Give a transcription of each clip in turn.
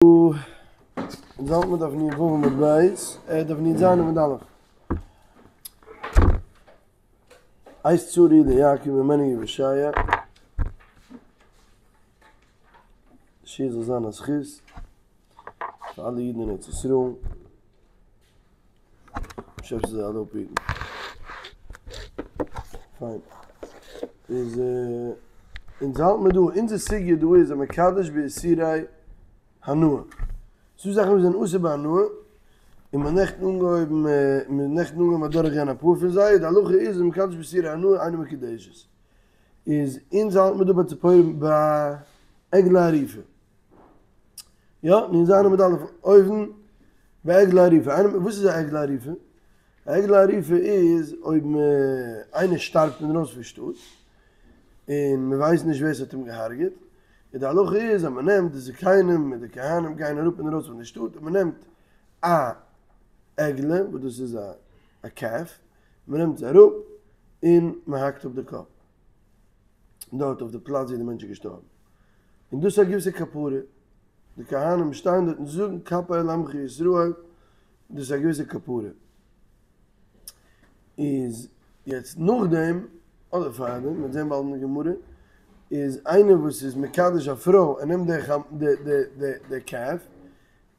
אונז האלט מיר דף נ"ו עמוד ב', דף נ"ז עמוד א'. עת צרה היא ליעקב ממנה יוושע. שיעור זאל זיין א זכות פאר אלע אידן אין ארץ ישראל. באשעפער זאל זיי אלע אפהיטן. פיין. איז אונז האלט מיר דא, אונזער סוגיא דא איז המקדש באיסורי הנאה. ס'דא זאכן וואס זענען אסור בהנאה, און מ'האט נעכטן אנגעהויבן, מ'האט נעכטן אנגעהויבן אדורכגיין אפאר פון זיי, די הלכה איז המקדש באיסורי הנאה אינה מקודשת. איז אונז האלט מיר דא ביי ציפורים ביי עגלה ערופה. יא, נ"ז עמוד א' אויבן ביי עגלה ערופה. איינער, וואס איז א עגלה ערופה? א עגלה ערופה איז אויב מ' איינער שטארבט אינדרויסן פון שטאט, און מען ווייסט נישט ווער ס'האט אים געהארגעט, און די הלכה איז אז מען נעמט די זקנים מיט די כהנים גייען אראפ אינדרויסן פון די שטאט און מען נעמט א עגלה, וואס דאס איז א א קעף, מען נעמט עס אראפ און מען האקט אפ די קאפ דארט אויף די פלאץ ווי די מענטש איז געשטארבן. און דאס איז א געוויסע כפרה, די כהנים שטייען דארט און זאגן כפר לעמך ישראל, דאס איז א געוויסע כפרה. איז יעצט נאכדעם, אדער פארדעם, מ'וועט זען באלד אין די גמרא, איז איינער וואס איז מקדש א פרוי, ער נעמט די די די די קעף,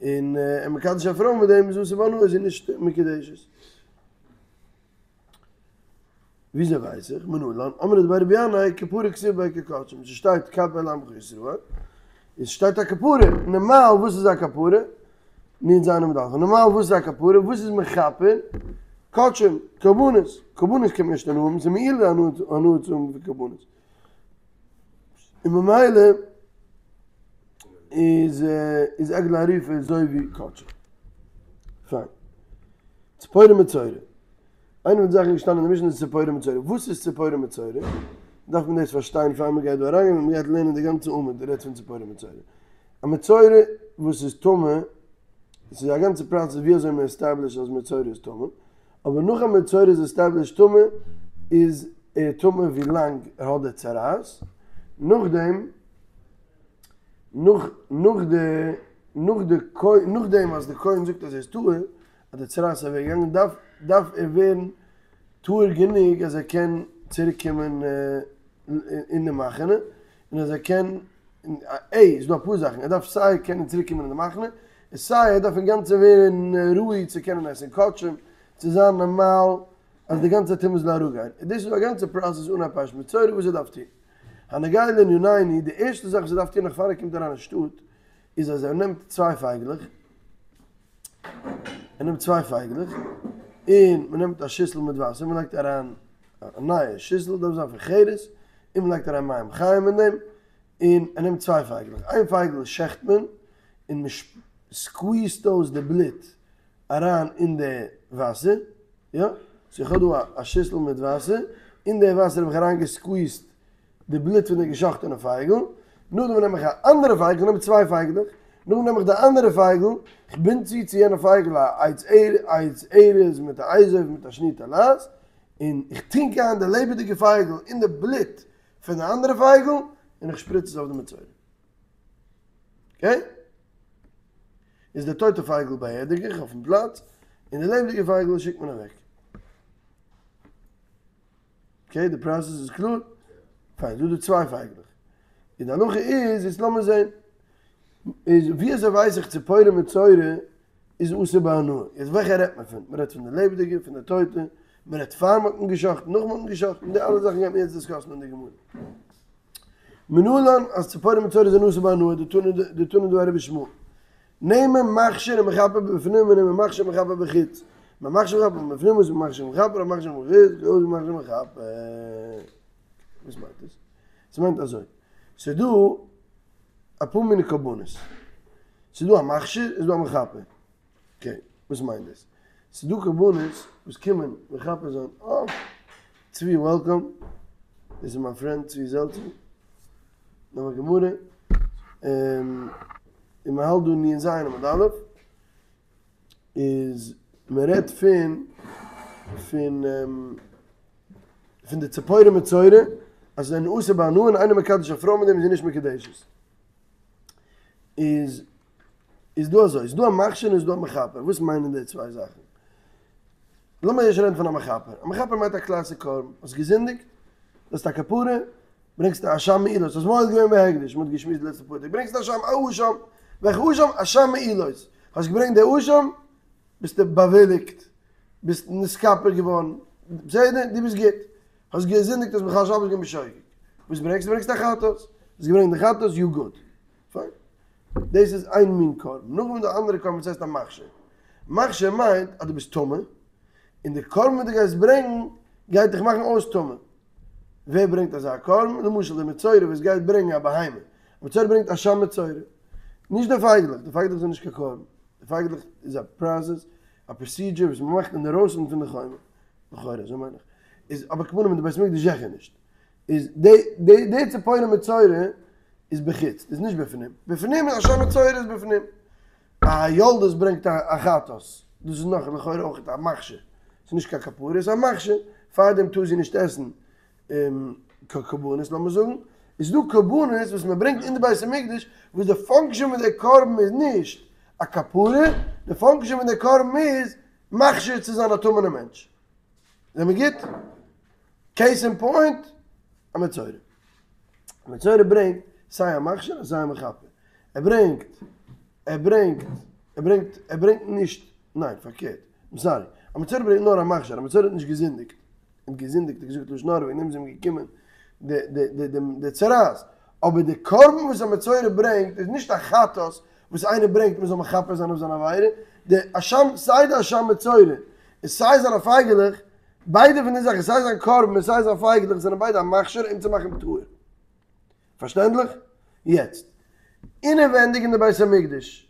און ער מקדש א פרוי מיט דעם, איז אסור בהנאה, איז זי נישט מקודשת. וויאזוי ווייס איך? מנלן, אמרי דבי רבי ינאי, כפרה כתיב ביה כקדשים, ס'שטייט כפר לעמך ישראל, איז שטייט א כפרה, נארמאל וואס איז א כפרה? נ"ז עמוד א', נארמאל וואס איז א כפרה? וואס איז מכפר? קדשים, קרבנות, קרבנות קען מען נישט הנאה האבן, ס'איז מעילה הנאה צו האבן פון קרבנות. און ממילא איז איז עגלה ערופה אזוי ווי קדשים. פיין. ציפורי מצורע. איינע פון די זאכן געשטאנען אין די משנה איז ציפורי מצורע. וואס איז ציפורי מצורע? דארף מען דאס פארשטיין פאר מען גייט דא אריין, ווען מען גייט לערנען די גאנצע עמוד רעדט פון ציפורי מצורע. א מצורע וואס איז טמא, עס איז א גאנצע פראסעס ווי אזוי מען עסטעבלישט אז מצורע איז טמא, אבער נאך א מצורע איז עסטעבלישט טמא, איז ער טמא ווי לאנג ער האט די צרעת, נאכדעם נאך נאך די נאך די נאכדעם אז די כהן זאגט אז ער איז טהור, אז די צרעת איז אוועק געגאנגען דארף דארף ער ווערן טהור גענוג אז ער קען צוריק קומען אין די מחנה, און אז ער קען, עה, ס'איז דא אפאר זאכן, ער דארף סיי קענען צוריק קומען אין די מחנה, און סיי ער דארף אינגאנצן ווערן ראוי צו קענען עסן קדשים, צו זיין נארמאל, אז די גאנצע טומאה זאל אראפגיין, און דאס איז א גאנצע פראסעס אן א פרשת מצורע וואס ער דארף טון. הנוגע לענינינו, די ערשטע זאך וואס ער דארף טון נאך פאר ער קומט אריין אין שטאט, איז אז ער נעמט צוויי פייגלעך, ער נעמט צוויי פייגלעך, און מען נעמט א שיסל מיט וואסער, מען לייגט אריין א נייע שיסל, דארף זיין פון חרס, און מען לייגט אריין מים חיים אין דעם, און ער נעמט צוויי פייגלעך, איין פייגל שעכט מען, און מען סקוויזט אויס די בלוט אריין אין די וואסער, יא, סאו איך האב דא א שיסל מיט וואסער, אין די וואסער האב איך אריין געסקוויזט די בלוט פון די געשאכטענע פייגל, נאכדעם נעם איך א אנדערע פייגל, איך נעם צוויי פייגלעך, נאכדעם נעם איך די אנדערע פייגל, איך בינד צו צו יענע פייגל א עץ עץ ארז מיט א אזוב מיט א שניר תולעת, און איך טונק איין די לעבעדיגע פייגל אין די בלוט פון די אנדערע פייגל, און איך שפריץ עס אויף די מצורע. אקעי? איז די טויטע פייגל באערדיג איך אויפן פלאץ, און די לעבעדיגע פייגל שיקט מען אוועק. אקעי, די פראסעס איז קלאר? פיין, דא איז דא צוויי פייגלעך. און די הלכה איז, יעצט לאמיר זען, איז ווי אזוי ווייס איך ציפורי מצורע איז אסור בהנאה? יעצט וועלכע רעדט מען פון? מען רעדט פון די לעבעדיגע, פון די טויטע, מען רעדט פאר מען האט אים גע'שחט'ן, נאך מען האט אים גע'שחט'ן, די אלע זאכן גייט מען יעצט דיסקאסן אין די גמרא. מנלן אז ציפורי מצורע זענען אסור בהנאה, דתנא דבי רבי ישמעאל. נאמר מכשיר ומכפר בפנים ונאמר מכשיר ומכפר בחוץ. המכשיר ומכפר בפנים אסור במכשיר ומכפר, המכשיר בחוץ אסור במכשיר ומכפר. וואס מיינט דאס? ס'מיינט אזוי, ס'איז דא אפאר מיני קרבנות. ס'איז דא א מכשיר און ס'איז דא א מכפר. אקעי, וואס מיינט דאס? ס'איז דא קרבנות וואס קומען מכפר זיין, אה! צבי וועלקאם, דאס איז מיין פרענד צבי זעלצער, נאך א גמרא, און מ'האלט דא נ"ז עמוד א', איז מ'רעדט פון פון פון די ציפורי מצורע, אז זיי זענען אסור בהנאה און איינער מקדש א פרוי מיט דעם איז זי נישט מקודשת. איז. איז דא אזוי, איז דא א מכשיר און איז דא א מכפר, וואס מיינען די צוויי זאכן? לאמיר ערשט רעדן פון א מכפר, א מכפר מיינט א קלאסיק קרבן, האסט געזינדיגט, דארפסט א כפרה, ברענגסט א אשם מעילות, האסט מועל געווען בהקדש, מען האט געשמועסט די לעצטע פאר טעג, ברענגסט אשם, א אשם, וועלכע אשם? אשם מעילות, האסט געברענגט די אשם, ביסטו באוויליגט, ביסט נתכפר געווארן, בסדר, דו ביסט גוט, האסט געזינדיגט, האסט מחלל שבת געווען בשוגג, וואס ברענגסטו? ברענגסט א חטאת, האסט געברענגט די חטאת, יו גוד, פיין. דאס איז איין מין קרבן, נאכדעם איז דא א אנדערע קרבן וואס הייסט א מכשיר, מכשיר מיינט אז דו ביסט טמא, און די קרבן וואס דו גייסט ברענגן גייט דיך מאכן אויס טמא. ווער ברענגט אזא קרבן? למשל די מצורע וואס גייט ברענגן א בהמה, א מצורע ברענגט אשם מצורע, נישט די פייגלעך, די פייגלעך זענען נישט קיין קרבן, די פייגלעך איז א פראסעס, א פראסידזשער וואס מען מאכט אינדערויסן פון די חומה, לכאורה אזוי מיין איך, איז אבער כמובן אין די בית המקדש זיכער נישט, איז די די די ציפורים מצורע איז בחוץ, איז נישט בפנים, בפנים איז אשם מצורע איז בפנים, א יולדת ברענגט א חטאת, דאס איז נאך לכאורה אויך א מכשיר, ס'איז נישט קיין כפרה, ס'איז א מכשיר, פארדעם טאר זי נישט עסן קיין קרבנות לאמיר זאגן, איז דא קרבנות וואס מען ברענגט אין די בית המקדש וואס די פאנקשען פון די קרבן איז נישט א כפרה, די פאנקשען פון די קרבן איז מכשיר צו זיין א טמא'נע מענטש. זעמיר גוט? קעיס אין פוינט, א מצורע. א מצורע ברענגט סיי א מכשיר און סיי א מכפר. ער ברענגט, ער ברענגט, ער ברענגט, ער ברענגט נישט, ניין פארקערט, איים סארי, א מצורע ברענגט נאר א מכשיר, א מצורע האט נישט געזינדיגט, האט געזינדיגט האט געזאגט לשון הרע וועגן דעם איז אים געקומען די די די די די צרעת, אבער די קרבן וואס א מצורע ברענגט איז נישט א חטאת וואס איינער ברענגט מען זאל מכפר זיין אויף זיין עבירה, די אשם סיי די אשם מצורע און סיי זיינע פייגעלעך, ביידע פון די זאכן סיי זיין קרבן און סיי זיין פייגעלעך זענען ביידע א מכשיר אים צו מאכן טהור. פארשטענדליך? יעצט, אינעווענדיג אין די בית המקדש,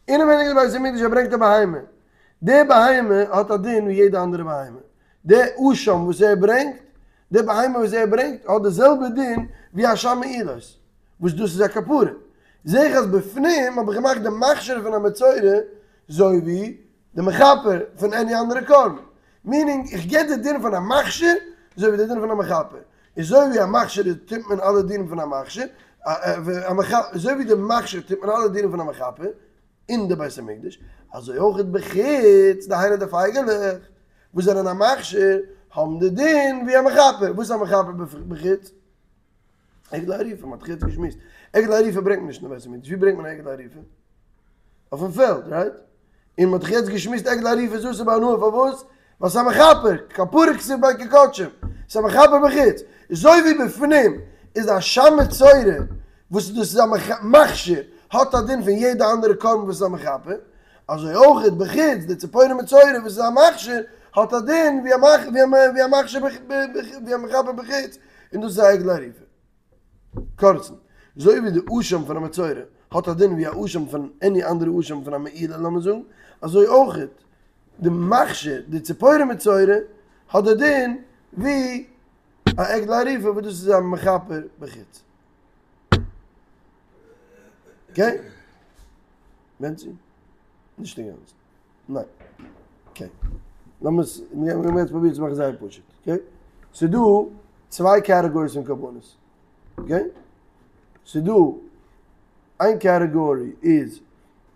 אינעווענדיג אין די בית המקדש ער ברענגט א בהמה, די בהמה האט א דין ווי יעדע אנדערע בהמה, די אשם וואס ער ברענגט, די בהמה וואס ער ברענגט האט די זעלבע דין ווי אשם מעילות, וואס דאס איז א כפרה. זעה איך אז בפנים האב איך געמאכט די מכשיר פון א מצורע זוי ווי די מכפר פון עני אנדערע קרבן, מינינג איך געב די דין פון א מכשיר אזוי ווי די דין פון א מכפר, און אזוי ווי א מכשיר איז טוט מען אלע דינים פון א מכשיר, אזוי ווי די מכשיר טוט מען אלע דינים פון א מכפר אין די בית המקדש, אזוי אויך בחוץ, דהיינו די פייגעלעך וואס זענען א מכשיר האבן די דין ווי א מכפר, וואס איז א מכפר בחוץ? עגלה ערופה, מ'האט דאך יעצט געשמועסט, עגלה ערופה ברענגט מען נישט אין די בית המקדש, ווי ברענגט מען א עגלה ערופה? אויפן פעלד, רייט? און מ'האט דאך יעצט געשמועסט עגלה ערופה איז אסור בהנאה, פארוואס? ווייל ס'איז א מכפר, כפרה כתיב ביה כקדשים, ס'איז א מכפר בחוץ, אזוי ווי בפנים איז די אשם מצורע וואס דאס איז א מכשיר האט א דין פון יעדע אנדערע קרבן וואס איז א מכפר, אזוי אויך בחוץ די ציפורי מצורע וואס איז א מכשיר האט א דין ווי א מכשיר ווי א מכפר בחוץ, און דאס איז א עגלה ערופה. קורצן, אזוי ווי די אשם פון א מצורע האט א דין ווי א אשם פון עני אנדערע אשם פון א מעילה לאמיר זאגן, אזוי אויך די מכשיר די ציפורי מצורע האט די דין ווי א עגלה ערופה וואס דאס איז א מכפר בחוץ. אקעי? בענצי? נישט אינגאנצן. ניין. אקעי. לאמיר עס, מיר יעצט פרובירן צו מאכן זייער פשוט. אקעי? ס'איז דא צוויי קעטעגאריס פון קרבנות. אקעי? ס'איז דא איין קעטעגארי איז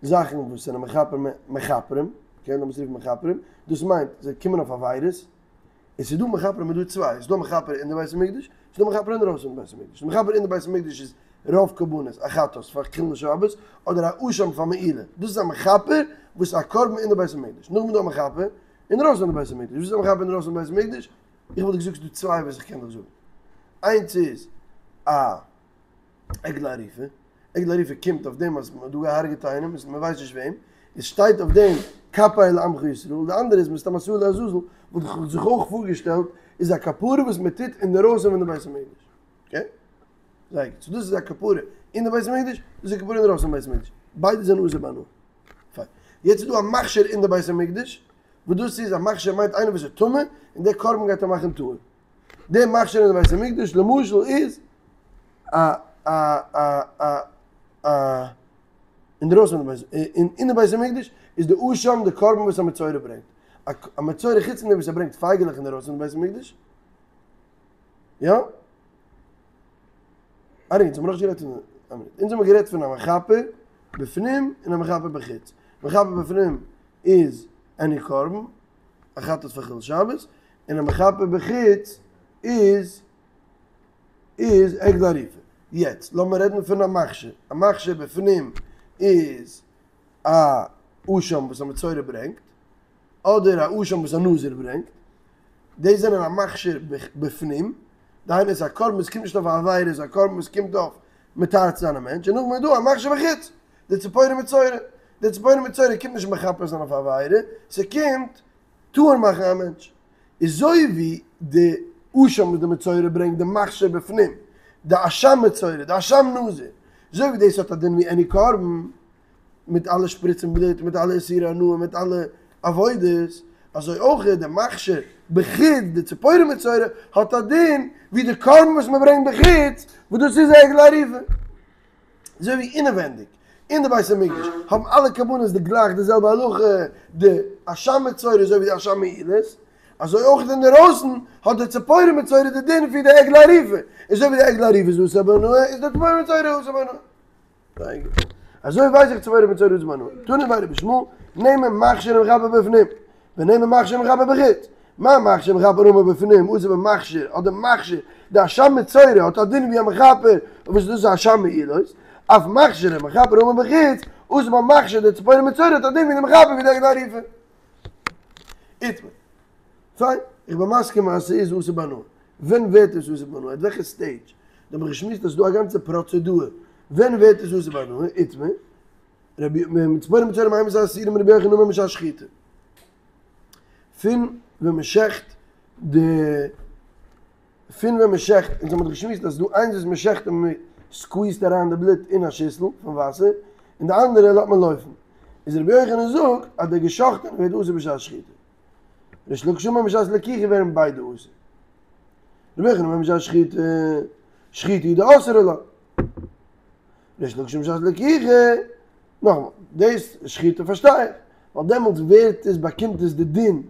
זאכן וואס זענען מכפר מכפרים, אקעי לאמיר עס רופן מכפרים, דאס מיינט זיי קומען אויף עבירות, און ס'איז דא מכפרים איז דא צוויי, ס'איז דא מכפר אין די בית המקדש, ס'איז דא מכפר אינדערויסן פון בית המקדש. די מכפר אין די בית המקדש איז רוב קרבנות, א חטאת פאר חילול שבת, אדער א אשם פאר מעילה. דאס איז א מכפר וואס איז א קרבן אין די בית המקדש. נאכדעם איז דא א מכפר אינדערויסן פון די בית המקדש. וואס איז א מכפר אינדערויסן פון בית המקדש? איך וואלט געזאגט ס'איז דא צוויי וואס איך קען דיך זאגן. איינס איז א עגלה ערופה, עגלה ערופה קומט אויף דעם אז מ'האט דא געהארגעט איינעם און מ'ווייסט נישט וועם, עס שטייט אויף דעם כפר לעמך ישראל, די אנדערע איז מסתם א שעיר לעזאזל, וואלט איך זיך אויך פארגעשטעלט איז א כפרה וואס מען טוט אינדערויסן פון די בית המקדש. אקעי? זייער גוט. סאו דאס איז א כפרה אין די בית המקדש, דאס איז א כפרה אינדערויסן פון בית המקדש. ביידע זענען אסור בהנאה. פיין. יעצט איז דא א מכשיר אין די בית המקדש, וואס דאס איז א מכשיר מיינט איינער וואס איז טמא, און דער קרבן גייט אים מאכן טהור. דער מכשיר אין די בית המקדש למשל איז א א א א א אינדרויסן פון די בית אין אין די בית המקדש איז די אשם די קרבן וואס א מצורע ברענגט א א מצורע חוץ פון דעם וואס ער ברענגט פייגעלעך אינדרויסן פון די בית המקדש יא ארי אונז האבן נאכנישט גערעדט פון א מינוט אונז האבן גערעדט פון א מכפר. בפנים און א מכפר בחוץ. מכפר בפנים איז עני קרבן, א חטאת פאר חילול שבת, און א מכפר בחוץ איז איז עגלה ערופה. יעצט לאמיר רעדן פון א מכשיר. א מכשיר בפנים איז א אשם וואס א מצורע ברענגט, אדער א אשם וואס א נזיר ברענגט, דאס זענען א מכשיר בפנים, דהיינו עס איז א קרבן וואס קומט נישט אויף א עבירה, עס איז א קרבן וואס קומט אויף מטהר צו זיין א מענטש, און נאכדעם איז דא א מכשיר בחוץ, די ציפורי מצורע, די ציפורי מצורע קומט נישט מכפר זיין אויף א עבירה, ס'קומט טהור מאכן א מענטש. אזוי ווי די אשם וואס די מצורע ברענגט די מכשיר בפנים, די אשם מצורע, די אשם נזיר, אזוי ווי דאס האט א דין ווי עני קרבן, מיט אלע שפריצן בלוט, מיט אלע איסורי הנאה, מיט אלע עבודות, אזוי אויך די מכשיר בחוץ, די ציפורי מצורע, האט א דין ווי די קרבן וואס מען ברענגט בחוץ, וואס דאס איז עגלה ערופה. אזוי ווי אינעווענדיג אין די בית המקדש האבן אלע קרבנות די גלייך די זעלבע הלכה, די אשם מצורע אזוי ווי די אשם מעילות, אזוי אויך אינדערויסן האט די ציפורי מצורע די דין ווי די עגלה ערופה, אזוי ווי די עגלה ערופה איז אסור בהנאה איז די ציפורי מצורע אסור בהנאה. אזוי ווייס איך ציפורי מצורע אסור בהנאה. תנא דבי רבי ישמעאל, נאמר מכשיר ומכפר בפנים, ונאמר מכשיר ומכפר בחוץ. מה מכשיר ומכפר האמור בפנים, אסור במכשיר, אדער מכשיר, די אשם מצורע האט א דין ווי א מכפר, וואס דאס איז אשם מעילות, אף מכשיר ומכפר האמור בחוץ, אסור במכשיר די ציפורי מצורע האט א דין ווי די מכפר ווי די עגלה ערופה. איתמר. פיין, איך בין מסכים אז ס'איז אסור בהנאה. ווען ווערט עס אסור בהנאה? עט וועלכע סטעידזש? דא האב איך געשמועסט אז ס'איז דא א גאנצע פראצעדור ווען ווערט עס אסור בהנאה, איתמר, רבי ציפורי מצורע מאימתי אסורין רבי יוחנן אמר משעת שחיטה. פון ווען מען שעכט די פון ווען מען שעכט, אונז האבן דאך געשמועסט אז ס'דא איינס וואס מען שעכט און מען סקוויזט אריין די בלוט אין א שיסל פון וואסער, און די אנדערע לאזט מען לויפן. איז רבי יוחנן זאגט אז די געשאכטענע ווערט אסור בשעת שחיטה. ריש לקיש אמר משעת לקיחה ווערן ביידע אסור. רבי יוחנן אמר משעת שחיטה, שחיטה הוא דאסרה לה. ריש לקיש אמר משעת לקיחה, נאכאמאל, דאס שחיטה פארשטיי איך, ווייל דעמאלטס ווערט עס, באקומט עס די דין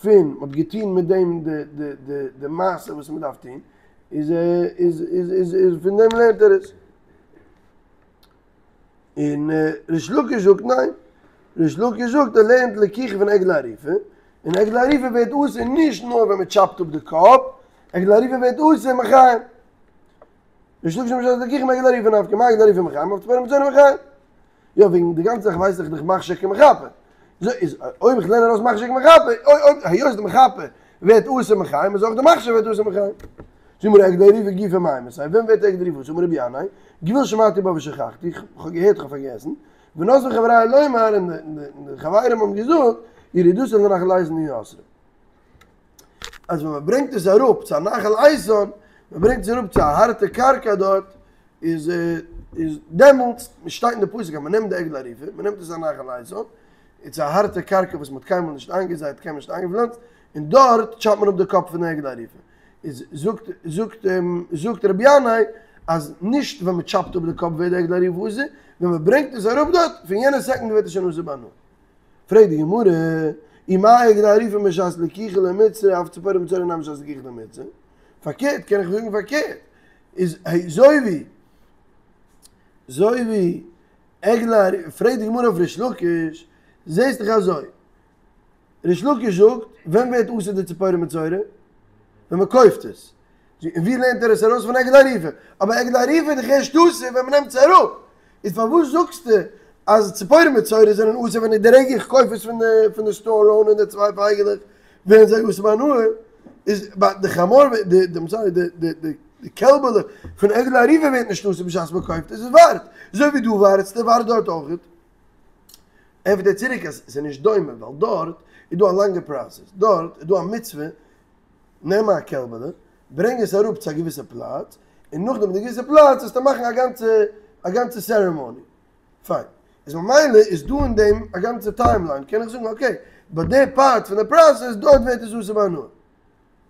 פון מ'האט געטון מיט דעם די די די די מעשה וואס מ'דארף טון, איז איז איז איז איז פון דעם לערנט ער עס. און ריש לקיש זאגט ניין, ריש לקיש זאגט ער לערנט לקיחה פון עגלה ערופה, און עגלה ערופה ווערט אסור נישט נאר ווען מ'טשאפט אפ די קאפ, עגלה ערופה ווערט אסור מחיים. ריש לקיש אמר משעת לקיחה מעגלה ערופה נפקא, מה עגלה ערופה מחיים, אף ציפורי מצורע מחיים. יא וועגן די גאנצע זאך ווייס איך דאך מכשיר כמכפר. אזוי איז אויב איך לערן ארויס מכשיר כמכפר, אוי אויב היות די מכפר ווערט אסור מחיים איז אויך די מכשיר ווערט אסור מחיים. זאגט די גמרא עגלה ערופה גופה מאימתי, ווען ווערט עגלה ערופה אסור? אמר רבי ינאי, גוויל שמעתי בה ושכחתי, איך האב געהערט איך האב פארגעסן, ונזפו חבריא לומר און די חברים האבן געזאגט, ירידתה לנחל איתן היא אסרה. אז ווען מען ברענגט עס אראפ צו א נחל איתן, מען ברענגט עס אראפ צו א הארטע קרקע דארט, איז איז דעמאלטס, שטייט אין די פסוק אז מען נעמט די עגלה ערופה, מען נעמט עס א נחל איתן, צו א הארטע קרקע וואס מען האט קיינמאל נישט איינגעזייט, קיינמאל נישט איינגעפלאנצט, און דארט טשאפט מען אפ די קאפ פון די עגלה ערופה. איז זאגט זאגט זאגט רבי ינאי אז נישט ווען מען טשאפט אפ די קאפ ווערט די עגלה ערופה אסור, ווען מען ברענגט עס אראפ דארט, פון יענע סעקונדע ווערט עס שוין אסור בהנאה. פרעגט די גמרא, ומה עגלה ערופה משעת לקיחה לא מיתסרא, אף ציפורי מצורע נמי משעת לקיחה לא מיתסרא? פארקערט קען איך זאגן פארקערט, איז אזוי ווי אזוי ווי עגלה ערופה, פרעגט די גמרא אויף ריש לקיש, זעסט דאך אזוי, ריש לקיש זאגט, ווען ווערט אסור די ציפורי מצורע? ווען מען קויפט עס. און ווי לערנט ער עס ארויס פון עגלה ערופה? אבער עגלה ערופה איז דאך ערשט אסור ווען מען נעמט עס אראפ. איז פארוואס זאגסטו אז ציפורי מצורע זענען אסור ווען די רגע איך קויף עס פון די פון די סטאר אן די צוויי פייגעלעך ווערן זיי אסור בהנאה? איז ביי די חמור די די סארי די די די קעלבעלע פון עגלה ערופה ווערט נישט אסור בשעת מען קויפט עס, איז ווארט אזוי ווי דא ווארטסטו ווארט דארט אויכעט. ענטפערט ער צוריק אז ס'איז נישט דומה ווייל דארט איז דא א לאנגע פראסעס, דארט איז דא א מצוה נעם א קעלבעלע, ברענג עס אראפ צו א געוויסע פלאץ, און נאכדעם אין די געוויסע פלאץ זאלסטו מאכן א גאנצע א גאנצע סערעמאני. פיין. איז ממילא איז דא אין דעם א גאנצע טיימליין, קען איך זאגן אקעי, ביי די פארט פון די פראסעס דארט ווערט עס אסור בהנאה.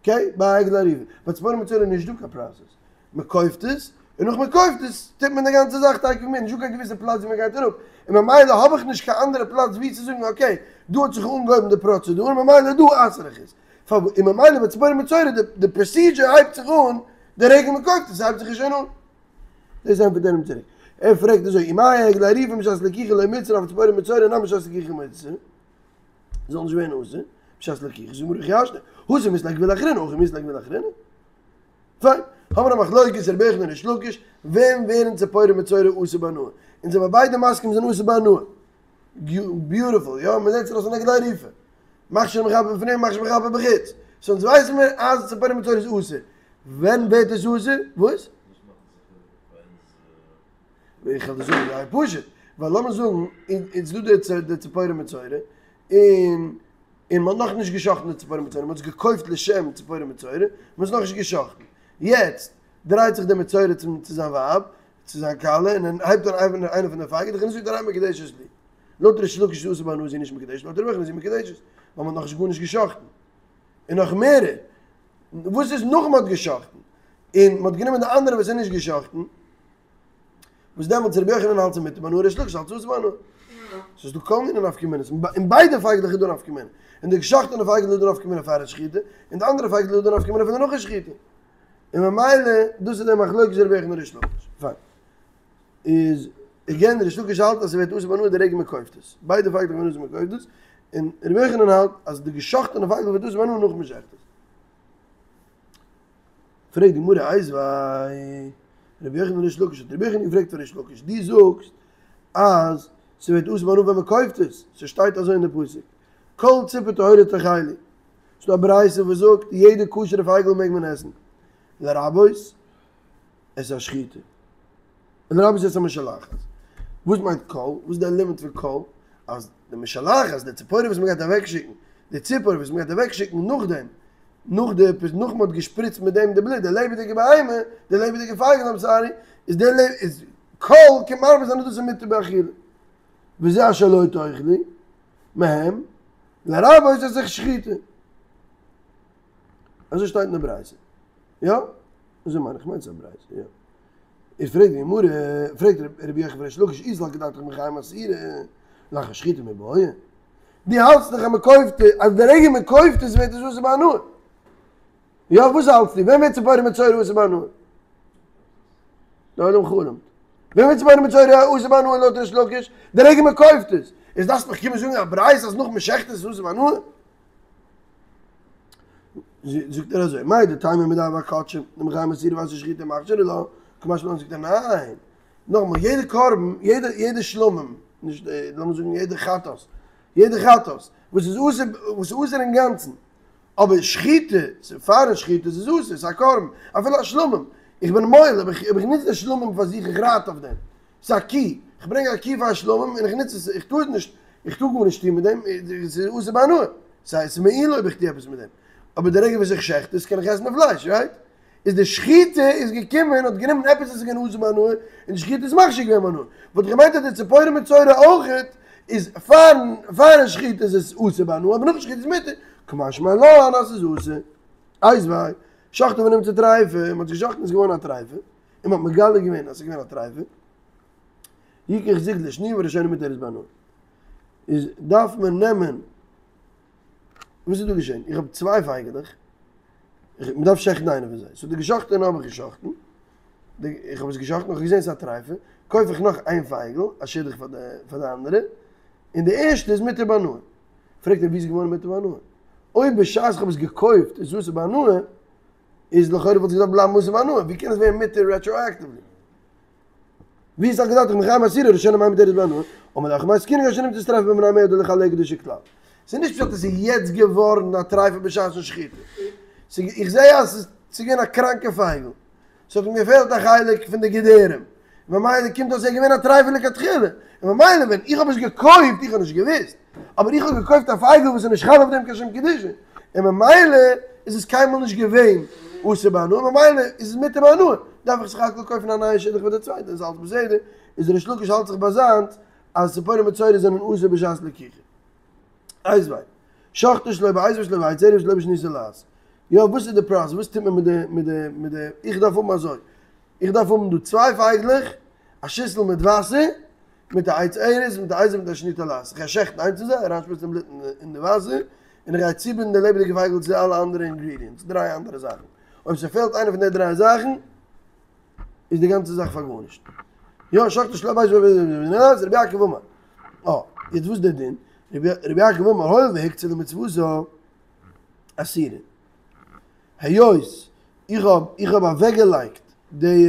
אקעי, ביי עגלה ערופה. ביי ציפורי מצורע איז נישט דא קיין פראסעס. מען קויפט עס, און נאך מען קויפט עס, טוט מען די גאנצע זאך תיכף ומיד, נישטא קיין געוויסע פלאץ ווי מען גייט אראפ, און ממילא האב איך נישט קיין אנדערע פלאץ ווי צו זאגן אקעי, דא האט זיך אנגעהויבן די פראצעדור, ממילא דא אסר איך עס. און ממילא ביי ציפורי מצורע די די פראסידזשער הייבט זיך אן די רגע מען קויפט עס הייבט זיך עס שוין אן. דאס ענטפערט ער אים צוריק. ער פרעגט אזוי, ומאי עגלה ערופה בשעת לקיחה לא מיתסרא אף ציפורי מצורע נמי בשעת לקיחה מיתסרא? זאל נישט ווערן אסור בשעת לקיחה, זאגט די גמרא הכי השתא, התם אית ליה גבול אחרינא, הכא מי אית ליה גבול אחרינא. פיין, האבן מיר א מחלוקת רבי יוחנן און ריש לקיש, ווען ווערן ציפורי מצורע אסור בהנאה? אונז זעמער ביידע מסכים זענען אסור בהנאה. ביוטיפול, יא? מען זעט ס'איז אן עגלה ערופה. מכשיר מחפה בפנים מכשיר מחפה בחוץ. סאו אונז ווייסן מיר אז ציפורי מצורע איז אסור. ווען ווערט עס אסור? וואס? איך וועל דיר זאגן זייער פשוט. ווייל לאמיר זאגן איז דא די ציפורי מצורע, און און מען האט נאכנישט גע'שחט'ן די ציפורי מצורע, מען האט עס געקויפט לשם ציפורי מצורע, מען האט עס נאכנישט גע'שחט'ן. יעצט דרייט זיך דער מצורע צום צו זיין ווייב, צו זיין כלה, און ער הייבט אן איינע פון די פייגעלעך און ער זאגט הרי את מקודשת לי. לויט ריש לקיש איז אסור בהנאה איז זי נישט מקודשת, לויט רבי יוחנן איז זי מקודשת, ווייל מען האט נאכנישט גארנישט גע'שחט'ן. און נאך מערער, וואס איז נאך מען האט גע'שחט'ן, און מען האט גענומען די אנדערע וואס איז נישט גע'שחט'ן, וואס דעמאלטס רבי יוחנן האלט ס'איז מותר בהנאה ריש לקיש האלט ס'איז אסור בהנאה. ס'איז דא כל מיני נפקא מינות, אין ביידע פייגלעך איז דא נפקא מינה, אין די געשאכטענע פייגל איז דא נפקא מינה פאר די שחיטה, אין די אנדערע פייגל איז דא נפקא מינה פון די נאך די שחיטה. און ממילא דאס איז די מחלוקת רבי יוחנן ריש לקיש. פיין. איז עגעין ריש לקיש האלט אז ס'ווערט אסור בהנאה די רגע מ'קויפט עס. ביידע פייגלעך ווערן אסור מ'קויפט עס, און רבי יוחנן האלט אז די געשאכטענע פייגל ווערט אסור בהנאה נאך מ'שעכט עס. פרעגט די גמרא איתיביה רבי יוחנן לריש לקיש האט רבי יוחנן געפרעגט פאר ריש לקיש דו זאגסט אז ס'ווערט אסור בהנאה ווען מ'קויפט עס, ס'שטייט אזוי אין די פסוק כל ציפור טהורה תאכלו, ס'דא א ברייתא וואס זאגט יעדע כשר'ע פייגל מעג מען עסן, לרבות את השחוטה. לרבות את המשולחת. וואס מיינט כל? וואס איז דער לימוד פון כל? אז די משולחת, די ציפורי וואס מ'גייט אוועקשיקן, די ציפור וואס מ'גייט אוועקשיקן נאכדעם, נאך די, נאך מ'האט געשפריצט מיט דעם די בלוט, די לעבעדיגע בהמה, די לעבעדיגע פייגל, איים סארי, איז די לעב, איז כל קומט מרבה זיין אז דאס איז מותר באכילה. וזה אשר לא תאכלו מהם, לרבות את השחוטה. אזוי שטייט אין די ברייתא. יא? אזוי מיין איך, כ'מיין ס'איז א ברייתא, יא. איז פרעגט די גמרא, פרעגט רבי יוחנן פאר ריש לקיש אי סלקא דעתך מחיים אסירה, לאחר שחיטה מיבעיא? דו האלטסט דאך אז מען קויפט, אז די רגע מען קויפט עס ווערט עס אסור בהנאה. יא, וואס האלטסטו? ווען ווערט ציפורי מצורע אסור בהנאה? די עולם חלומ'ט. ווען ווערט ציפורי מצורע אסור בהנאה לויט ריש לקיש? די רגע מען קויפט עס. איז דארפסט מיך קומען זאגן א ברייתא אז נאך מען שעכט עס איז אסור בהנאה? זאגט ער אזוי, מהו דתימא מדאי ואקדשא, דמחיים אסירה ואתיא שחיטה ומכשרי לה, קא משמע לן זאגט ער ניין, נאכאמאל יעדע קרבן, יעדע יעדע שלמים, נישט לאמיר זאגן יעדע חטאת, יעדע חטאת וואס איז אסור וואס איז אסור אינגאנצן, אבער שחיטה, פארן שחיטה איז עס אסור, ס'איז א קרבן, אפילו א שלמים, איך בין מועל, אויב איך נוץ די שלמים פאר זיך איך רייט אויף דעם, ס'איז א קי, איך ברענג א קי פאר א שלמים און איך נוץ עס, איך טאר נישט, איך טאר גארנישט טון מיט דעם, עס איז אסור בהנאה, ס'איז מעילה אויב איך טו עפעס מיט דעם, אבער די רגע וואס איך שעכט עס קען איך עסן די פלייש, רייט? איז די שחיטה איז געקומען האט גענומען עפעס וואס איז געווען אסור בהנאה און די שחיטה איז מכשיר געווען בהנאה, וואלט איך געמיינט אז די ציפורי מצורע אויכעט איז פארן פארן שחיטה איז עס אסור בהנאה אבער נאכן שחיטה איז מותר, קא משמע לן אז ס'איז אסור. איתיביה, שחטה ונמצאה טריפה, מ'האט עס געשחט'ן איז געווארן א טריפה. און מ'האט מגלה געווען אז ס'איז געווען א טריפה, יקח זוג לשניה והראשונה מותרת בהנאה. איז דארף מען נעמען, וואס איז דא געשען? איך האב צוויי פייגעלעך, מ'דארף שעכטן איינע פון זיי, סאו די געשאכטענע האב איך געשאכטן, איך האב עס געשאכטן, איך האב געזען ס'איז א טריפה, קויף איך נאך איין פייגל, א שידוך פאר די פאר די אנדערע, און די ערשטע איז מותר בהנאה. פרעגט ער ווי איז געווארן מותר בהנאה? אויב בשעת איך האב עס געקויפט איז אסור בהנאה, איז לכאורה וואלט עס געדארפט בלייבן אסור בהנאה, ווי קען עס ווערן מותר רעטראאקטיוולי? ואי סלקא דעתך מחיים אסירה ראשונה אמאי מותרת בהנאה, אמר לך הכא במאי עסקינן כגון שנמצאת טריפה בבני מאה דלא חל עליה קדושה כלל. ס'איז נישט פשט אז ס'איז יעצט געווארן א טריפה בשעת'ן שחיטה. איך זעה אז ס'איז געווען א קראנקע פייגל. ס'האט אים געפעלט א חלק פון די געדערים. ממילא קומט אויס ער איז געווען א טריפה לכתחילה. און ממילא ווען איך האב עס געקויפט, איך האב נישט געוואוסט, אבער איך האב געקויפט א פייגל וואס איז נישט חל אויף דעם קיין שום קדושה, און ממילא איז עס קיינמאל נישט געווען אסור בהנאה, ממילא איז עס מותר בהנאה, דארף איך סך הכל קויפן א נייע שידוך פאר די צווייטע, איז אלס בסדר, איז ריש לקיש האלט זיך ביי זיינס אז ציפורי מצורע זענען אסור בשעת לקיחה. איתיביה, שחטו שלא באזוב ושלא בעץ ארז ושלא בשני תולעת. יא וואס איז די פראסעס וואס טוט מען מיט די מיט די מיט די איך דארף האבן אזוי איך דארף האבן דא צוויי פייגלעך א שיסל מיט וואסער מיט א עץ ארז מיט א אזוב מיט א שני תולעת איך גיי שעכטן איינס פון זיי אריינשפריצן בלוט אין די וואסער און איך גיי צובינדן די לעבעדיגע פייגל צו אלע אנדערע אינגרידיענטס דריי אנדערע זאכן אויב ס'פעלט איינע פון די דריי זאכן איז די גאנצע זאך פאר גארנישט. יא, שחטו שלא רבי יעקב אמר. אה, יעצט וואס איז דער דין? רבי יעקב אמר הואיל והוקצה למצוותה אסורה. היות איך האב איך האב אוועקגעלייגט די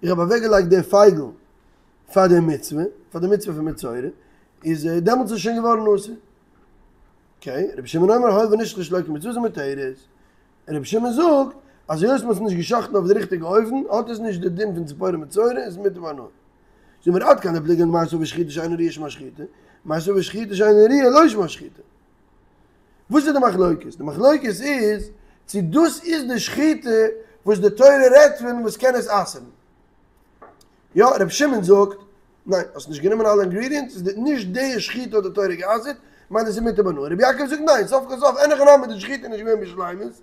איך האב אוועקגעלייגט די פייגל פאר די מצוה, פאר די מצוה פון מצורע, איז דעמאלטס איז עס שוין געווארן אסור. אקעי, רבי שמעון אומר הואיל ונשחטה שלא כמצוותה מותרת. רבי שמעון זאגט אז היות מ'האט עס נישט גע'שחט'ן אויף די ריכטיגע אופן האט עס נישט די דין פון ציפורי מצורע און ס'איז מותר בהנאה. זאגט מיר עד כאן לא פליגי מר סבר שחיטה שאינה ראויה שמה שחיטה, מר סבר שחיטה שאינה ראויה לא שמה שחיטה. וואס איז די מחלוקת? די מחלוקת איז צו דאס איז די שחיטה וואס די תורה רעדט פון וואס קען עס אסר'ן. יא, רבי שמעון זאגט, ניין, האסט נישט גענומען אלע אינגרידיענטס, איז נישט די שחיטה האט די תורה גע'אסר'ט, מיינט עס איז מותר בהנאה. רבי יעקב זאגט ניין, סוף כל סוף אין הכי נמי די שחיטה איז נישט געווען בשלימות,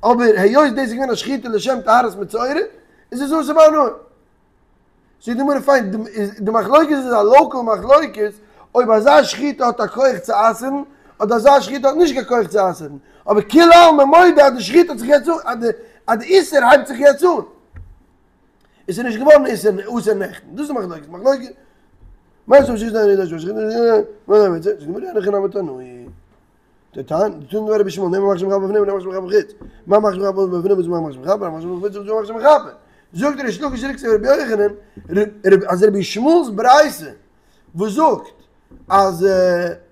אבער היות דאס איז געווען א שחיטה לשם טהרת מצורע, איז עס אסור בהנאה. זאגט די גמרא פיין, די מחלוקת איז א לאקאל מחלוקת, אויב אזא שחיטה האט א כח צו אסר'ן, אדער אזא שחיטה האט נישט קיין כח צו אסר'ן, אבער כולי עלמא מודה אז די שחיטה האט זיך יעצט אן, אז די איסור הייבט זיך יעצט אן. עס איז נישט געווארן איסור אסור נעכטן, דאס איז מחלוקת, מחלוקת, מר סבר שחיטה שאינה ראויה שמה שחיטה, זאגט די גמרא אין הכי נמי תנאי. דתניא ברבי ישמעאל נאמר מכשיר מכפר בפנים ונאמר מכשיר מכפר בחוץ מה מכשיר מכפר בפנים וזה מכשיר מכפר מה מכשיר מכפר בחוץ וזה מכשיר מכפר זאגט ריש לקיש צוריק צו רבי יוחנן אז רבי ישמעאל'ס ברייתא וואס זאגט אז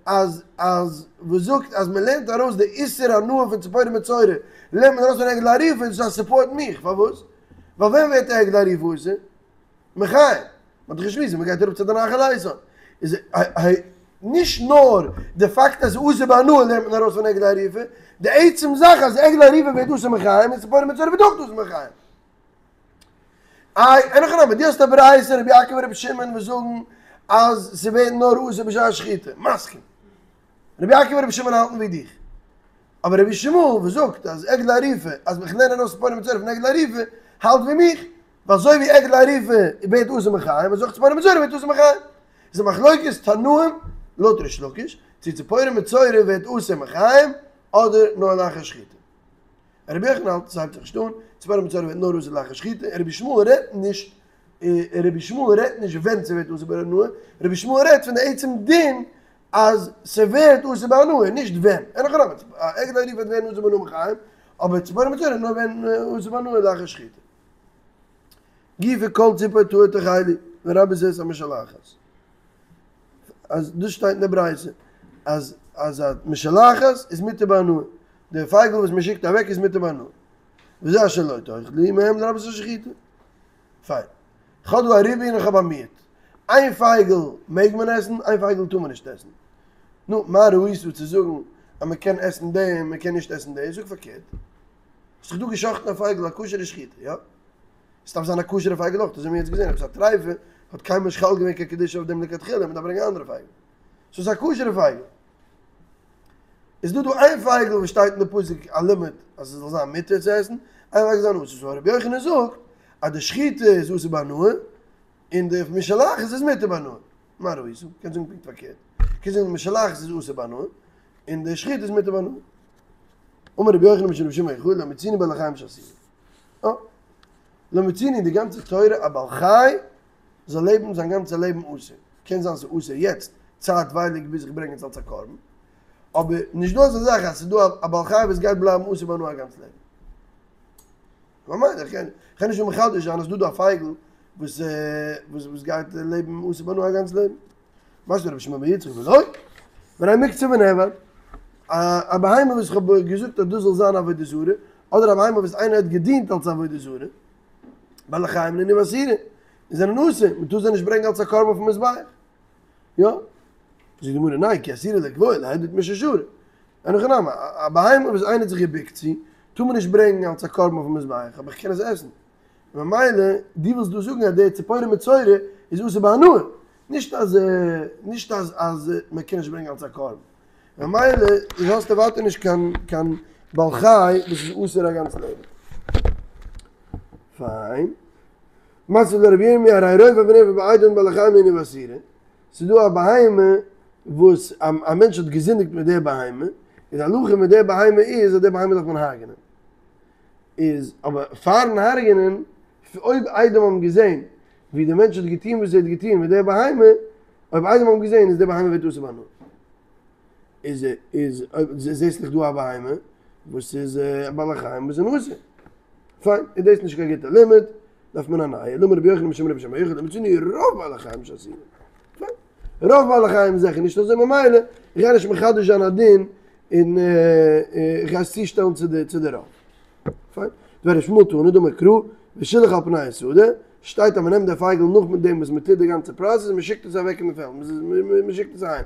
אז אז וואס זאגט אז מען לערנט ארויס די איסור הנאה פון ציפורי מצורע לערנט מען ארויס פון עגלה ערופה איז דאס א סופארט מיך פארוואס ווייל ווען ווערט עגלה ערופה אסור? מחיים, מ'האט דאך געשמועסט ווען מ'גייט אראפ צו די נחל איתן, איז נישט נאר די פאקט אז ס'איז אסור בהנאה לערנט מען ארויס פון עגלה ערופה, די עצם זאך אז עגלה ערופה ווערט אסור מחיים און ציפורי מצורע ווערט אויך אסור מחיים. איי, אין הכי נמי, דו האסט א ברייתא רבי יעקב און רבי שמעון וואס זאגן אז ס'ווערט נאר אסור בשעת שחיטה, מסכים. רבי יעקב און רבי שמעון האלטן ווי דיך. אבער רבי ישמעאל וואס זאגט אז עגלה ערופה, אז איך לערן ארויס ציפורי מצורע פון עגלה ערופה, האלט ווי מיך. ווייל אזוי ווי עגלה ערופה ווערט אסור מחיים, אזוי אויך ציפורי מצורע ווערט אסור מחיים. איז א מחלוקת תנאים לויט ריש לקיש, צו ציפורי מצורע ווערט אסור מחיים אדער נאר לאחר שחיטה. רבי יוחנן האלט עס הייבט זיך נישט אן, ציפורי מצורע ווערט נאר אסור לאחר שחיטה, און רבי ישמעאל רעדט נישט רבי ישמעאל רעדט נישט ווען ס'ווערט אסור בהנאה, רבי ישמעאל רעדט פון די עצם דין אז ס'ווערט אסור בהנאה, נישט ווען. אין הכי נמי, עגלה ערופה וועט ווערן אסור בהנאה מחיים, אבער ציפורי מצורע נאר ווען אסור בהנאה לאחר שחיטה. גופא כל ציפור טהור תאכלו, לרבות את המשלחת. אז דאס שטייט אין די ברייתא אז אז א משלחת איז מותר בהנאה, די פייגל וואס מען שיקט אוועק איז מותר בהנאה. וזה אשר לא תאכלו מהם לרבות השחוטה. פיין. כ'האב דא א ריבוי און איך האב א מיעוט. איין פייגל מעג מען עסן, איין פייגל טאר מען נישט עסן. נו, מה ראית צו זאגן אז מען קען עסן די און מען קען נישט עסן די? זאג פארקערט. האסט דאך דא גע'שחט'ן א פייגל א כשר'ע שחיטה, יא? עס דארף זיין א כשר'ע פייגל אויך, אזוי האבן מיר יעצט געזען, עפעס א טרייפה האט קיינמאל נישט חל געווען קיין קדושה אויף דעם לכתחילה, מען דארף ברענגען א אנדערע פייגל. סאו ס'איז א כשר'ע פייגל. איז דא דא איין פייגל וואס שטייט אין די פסוק א לימוד אז עס זאל זיין מותר צו עסן, איין פייגל זיין אסור. סאו רבי יוחנן זאגט אז די שחיטה איז אסור בהנאה, און די משלחת איז מותר בהנאה. מה ראית? קענסט זאגן פונקט פארקערט. קענסט זאגן די משלחת איז אסור בהנאה, און די שחיטה איז מותר בהנאה. אמר רבי יוחנן משום רבי שמעון בר יוחאי לא מצינו בעלי חיים שאסורים. אה. לא מצינו אין די גאנצע תורה א בעל חי זאל לעבן זיין גאנצע לעבן אסור. קען זיין ס'איז אסור יעצט צייטווייליג ביז איך ברענג עס אלס א קרבן. אבער נישט דא אזא זאך אז ס'איז דא א בעל חי וואס גייט בלייבן אסור בהנאה א גאנץ לעבן. ממילא איך קען איך קען נישט דא מחדש זיין אז ס'דא דא א פייגל וואס וואס גייט לעבן אסור בהנאה א גאנץ לעבן. מתקיף לה רבי שמואל בר יצחק ולא, והרי מוקצה ונאבד, א בהמה וואס איך האב געזאגט אז דאס זאל זיין עבודה זרה, אדער א בהמה וואס איינער האט געדינט אלס עבודה זרה, בעלי חיים נינהו ואסורין, זיי זענען אסור, מען טאר זיי נישט ברענגען אלס א קרבן אויפן מזבח. יא? זאגט די גמרא, ניין, כי אסירא לגבוה להדיוט מששרי. אין הכי נמי, א בהמה וואס איינער האט זיך געבוקט צו, טאר מען נישט ברענגען אלס א קרבן אויפן מזבח, אבער איך קען עס עסן. ממילא, דו ווילסט דא זאגן אז די ציפורי מצורע איז אסור בהנאה, נישט אז נישט אז אז מען קען נישט ברענגען אלס א קרבן. ממילא איז האסטו ווייטער נישט קיין קיין בעל חי וואס איז אסור א גאנץ לעבן. פיין. מתקיף לה רבי ירמיה הרי רופא ונרפא בעדים בעלי חיים נינהו ואסורין. ס'איז דא א בהמה וואס א מענטש האט געזינדיגט מיט די בהמה, און די הלכה מיט די בהמה איז אז די בהמה דארף מען הרג'נען. איז אבער פארן הרג'נען, אויב עדים האבן געזען. ווי דער מענטש האט געטון וואס ער האט געטון מיט דער בהמה, אויב עדים האבן געזען איז די בהמה ווערט אסור בהנאה. איז איז אויב זעסט דאך דא א בהמה וואס איז א בעל חיים וואס איז אסור. פיין, איז דאס נישט קיין גוטע לימוד, דארף מען א נייע לימוד רבי יוחנן משום רבי שמעון בר יוחאי לא מצינו רוב בעלי חיים שאסורים. פיין, רוב בעלי חיים איז זיכער נישט אזוי ממילא איך גיי נישט מחדש זיין א דין און איך גיי עס צושטעלן צו די צו די רוב. פיין. דבר ישמעאל תנא דאמר קרא ושילח על פני השדה, שטייט אז מען נעמט די פייגל נאך מיט דעם וואס מען טוט די גאנצע פראסעס און מען שיקט עס אוועק אין די פעלד, מען שיקט עס אהיים.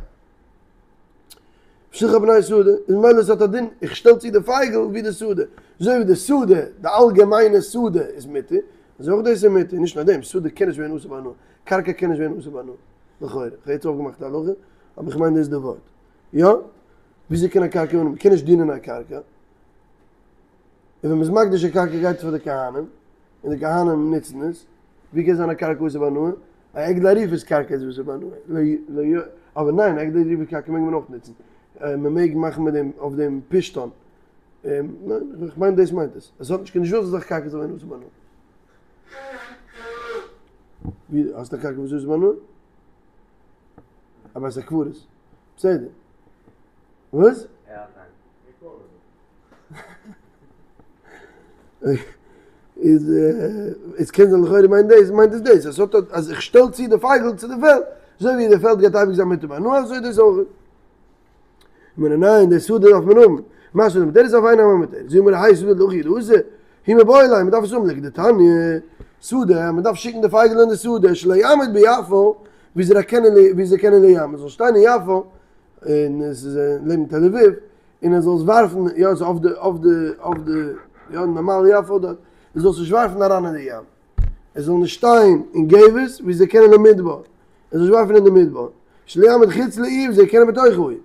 ושילח על פני השדה, איז ממילא עס האט א דין, איך שטעל צו די פייגל ווי די שדה, אזוי ווי די שדה, די אלגעמיינע שדה איז מותר, אזוי אויך דאס איז מותר, נישט נאר דעם, שדה קען נישט ווערן אסור בהנאה, קרקע קען נישט ווערן אסור בהנאה, לכאורה, איך האב יעצט אויפגעמאכט א הלכה, אבער איך מיין דאס איז די ווארט. יא? וויאזוי קען א קרקע ווערן, מען קען נישט דינען א קרקע. און ווען מ'איז מקדיש א קרקע גייט עס פאר די כהנים, און די כהנים נוצן עס, ווי קען זיין א קרקע אסור בהנאה? א עגלה ערופה'ס קרקע איז אסור בהנאה, אבער ניין, א עגלה ערופה'ס קרקע מעג מען אויך נוצן, מען מעג מאכן מיט דעם אויף דעם פשתן, ניין, איך מיין דאס מיינט עס, עס האט נישט קיין נישט דא אזא זאך קרקע זאל ווערן אסור בהנאה. ווי האסט א קרקע וואס איז אסור בהנאה? א בית הקברות, בסדר. וואס? איז עס קען זיין לכאורה מיינט דאס מיינט עס דאס אז האט אז איך שטעל צו די פייגל צו די פעלד אזוי ווי די פעלד גייט אייביג זיין מותר בהנאה אזוי דאס אויך מנין ניין די שדה דארף מען האבן מה שדה מותרת אף אינה מותרת זאגט די גמרא האי שדה להכי הוא דאתא הוא מיבעי ליה מען דארף עס האבן לכדתניא שדה מען דארף שיקן די פייגל אין די שדה שלא יעמוד ביפו ויזרקנה לים עס זאל שטיין אין יפו און עס איז לעבן תל אביב און ער זאל עס ווארפן, יא עס איז אויף די, אויף די, אויף די, יא נמל יפו דארט, ער זאל עס נישט ווארפן אריין אין די ים, ער זאל נישט שטיין אין גבת ויזרקנה למדבר, ער זאל נישט ווארפן אין די מדבר, שלא יעמוד חוץ לעיר ויזרקנה בתוך העיר,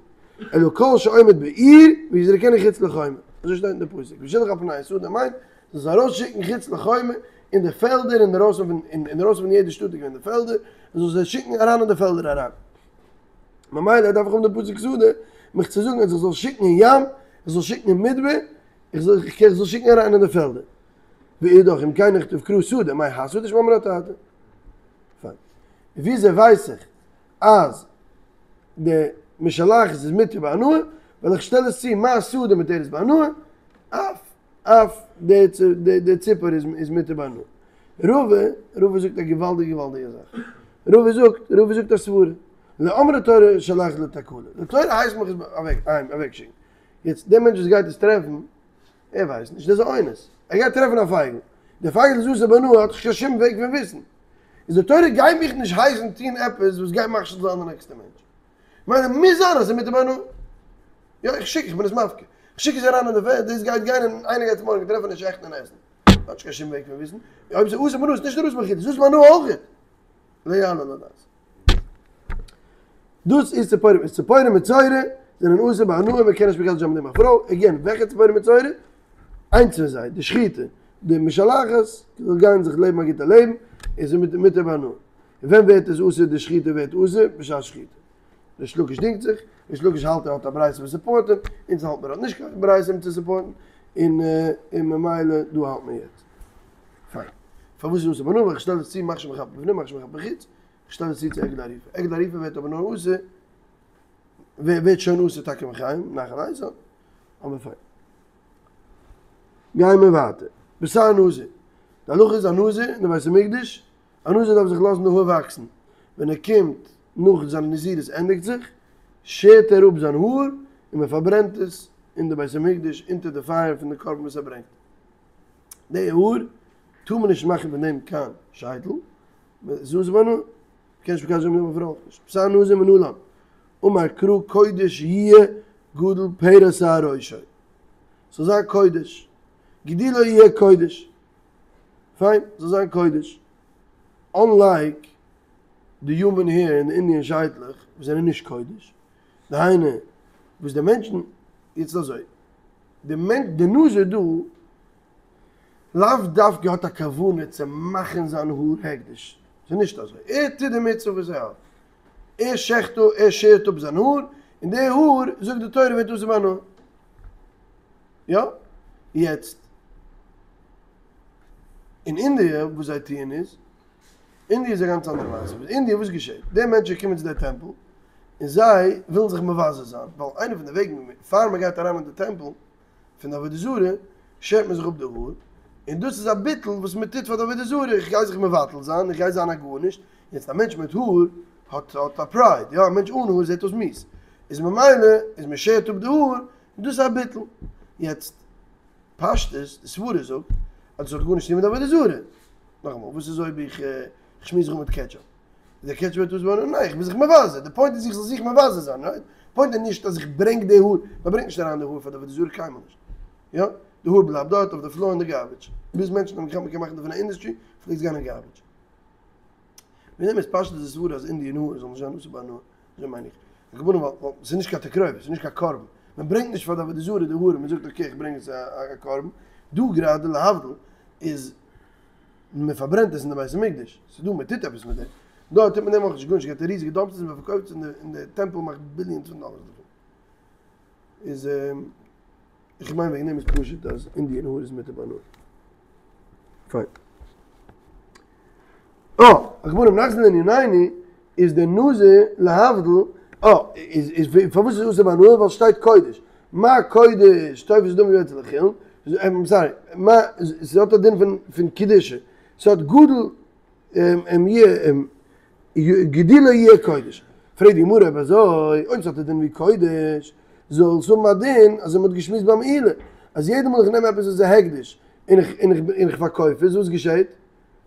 אלא כל שעומד בעיר ויזרקנה חוץ לחומה, אזוי שטייט אין די פסוק, ושילח על פני השדה מיינט, זאל עס ארויסשיקן חוץ לחומה, אין די פעלדער אינדערויסן פון, אינדערויסן פון יעדע שטאט איז געווען די פעלדער, ער זאל זיי שיקן אריין אין די פעלדער אריין. ממילא דארף איך האבן די פסוק שדה מיך צו זאגן אז איך זאל שיקן אין ים, איך זאל שיקן אין מדבר, איך זאל איך זאל שיקן אריין אין די פעלדער. ואידך אם כן נכתוב קרא שדה, מאי השדה שמע מינה תרתי. פיין. וויאזוי ווייס איך אז די משלחת איז מותר בהנאה? ווייל איך שטעל עס צו מה שדה מותרת בהנאה, אף אף די די ציפור איז איז מותר בהנאה. רבא, רבא זאגט א געוואלדיגע געוואלדיגע זאך. רבא זאגט, רבא זאגט א סברה. לא אמרה תורה שלח לתקלה. די תורה הייסט מיך עס אוועק אהיים אוועקשיקן. יעצט דער מענטש וואס גייט עס טרעפן, ער ווייסט נישט, דאס איז א אונס. ער גייט טרעפן א פייגל. די פייגל איז אסור בהנאה, האט נישט קיין שום וועג פון וויסן. איז די תורה גייט מיך נישט הייסן טון עפעס וואס גייט מכשיל זיין די נעקסטע מענטש. ממילא מוז זיין אז ס'איז מותר בהנאה. יא איך שיק, איך בין עס מפקיר. איך שיק עס אריין אין די פעלד, דאס גייט גיין און איינער גייט עס מארגן טרעפן און שעכטן און עסן. האט נישט קיין שום וועג פון וויסן. אויב ס'איז אסור בהנאה, איז נישט נאר אסור באכילה, ס'איז אסור בהנאה אויך. לא יעלה על הדעת. דאס איז ציפורים, איז ציפורים מצורע זענען אסור בהנאה, מען קען נישט מקדש זיין מיט דעם א פרוי, עגעין, וועלכע ציפורים מצורע? איינס פון זיי, די שחוטה, די משלחת, זאל גיין זיך לעבן א גוטע לעבן, איז מותר בהנאה. און ווען ווערט עס אסור, די שחוטה ווערט אסור, בשעת שחיטה. ריש לקיש דינגט זיך, ריש לקיש האלט ער האט א ברייתא וואס סופארט אים, אונז האלט מיר האט נישט קיין ברייתא אים צו סופארטן, און און ממילא דא האלט מען יעצט. פיין. פארוואס איז אסור בהנאה? ווייל איך שטעל עס צו מכשיר מחפה בפנים מכשיר מחפה בחוץ, איך שטעל עס צו צו עגלה ערופה. עגלה ערופה ווערט אבער נאר אסור, ווערט שוין אסור טאקע מחיים, נאכן איינזען, אבער פיין. גייען מיר ווייטער. בתר נזיר. די הלכה איז א נזיר אין די בית המקדש, א נזיר דארף זיך לאזן די האר וואקסן, ווען ער קומט נאך זיין נזירות ענדיגט זיך, שערט ער אפ זיין האר און מען פארברענט עס אין די בית המקדש אונטער די פייער פון די קרבן וואס ער ברענגט. די האר טאר מען נישט מאכן פון דעם קיין שייטל, ס'איז אסור בהנאה, מ'קען נישט מקדש זיין מיט דעם א פרוי אויך נישט. בתר נזיר מנלן, אמר קרא קודש יהיה גדל פרע שער ראשו, ס'זאל זיין קודש, גידולו יהיה קודש. פיין, זאל זיין קודש. אנלייק די יומען העיר אין די אינדיען שייטלעך וואס זענען נישט קודש, דהיינו וואס די מענטשן, יעצט אזוי, די מענטש, די נזיר דא לאו דווקא האט א כוונה צו מאכן זיין האר הקדש, ס'איז נישט אזוי, ער טוט די מצוה וואס ער האט, ער שעכט אפ, ער שערט אפ זיין האר, און די האר זאגט די תורה ווערט אסור בהנאה. יא? יעצט, אין אינדיע וואס זיי טוען איז. אינדיע איז א גאנץ אנדערע מעשה. אין אינדיע וואס געשעט? די מענטשן קומען צו די טעמפל, און זיי ווילן זיך מבזה זיין, ווייל איינע פון די וועגן פאר מען גייט אריין אין די טעמפל פון די עבודה זרה, שערט מען זיך אפ די האר, און דאס איז א ביטול וואס מען טוט פאר די עבודה זרה, איך גיי זיך מבטל זיין, איך גיי זיין א גארנישט, יעצט א מענטש מיט האר האט האט א פרייד, יא, א מענטש אן האר זעט אויס מיאוס, איז ממילא איז מען שערט אפ די האר, דאס איז א ביטול. יעצט פשטות, די סברה זאגט אז דאס האט גארנישט צו טון מיט עבודה זרה. נאכאמאל, וואס איז אויב איך שמיר זיך אן מיט קעטשאפ? איז דער קעטשאפ ווערט אסור בהנאה? ניין, איך בין זיך מבזה, די פוינט איז איך זאל זיך מבזה זיין, רייט? פוינט איז נישט אז איך ברענג די האר, מען ברענגט נישט אריין די האר פאר די עבודה זרה קיינמאל נישט. יא, די האר בלייבט דארט אויף די פלאר אין די גארביטש, ביז מענטשן האבן געכאפט מען קען מאכן דערפון א אינדוסטרי, פלעגט עס גיין אין גארביטש. וועגן דעם איז פשטות די סברה אז אינדיען האר זאל נישט זיין אסור בהנאה, אזוי מיין איך. על כל פנים ווייל ס'איז נישט קיין תקרובת, ס'איז נישט קיין קרבן. מען ברענגט נישט פאר די עבודה זרה די האר און מען זאגט אקעי איך ברענג עס א קרבן. דא גראדע להבדיל איז מען פארברענט עס אין די בית המקדש, ס'איז דא מען טוט עפעס מיט דעם. דארט טוט מען דעם אויך נישט גארנישט, געט א ריזיגע דאמפסטערס און מען פארקויפט עס און די טעמפל מאכט ביליאנס פון דאלערס דערפון. איז איך מיין וועגן דעם איז פשוט אז אינדיען האר איז מותר בהנאה. פיין. אה, על כל פנים נחזור לענינינו, איז דער נזיר להבדיל, אה, איז איז פארוואס איז אסור בהנאה? ווייל ס'שטייט קודש. מה קודש תופס דמים יוצא לחולין, איים סארי, מה, ס'האט א דין פון פון קדושה, ס'האט גדול גידולו יהיה קודש. פרעגט די גמרא אויב אזוי, אויב ס'האט א דין ווי קודש, זאל עס האבן א דין, אזוי מ'האט געשמועסט ביי מעילה, אז יעדע מאל איך נעם עפעס וואס איז א הקדש, און איך און איך און איך פארקויף עס, וואס געשעט?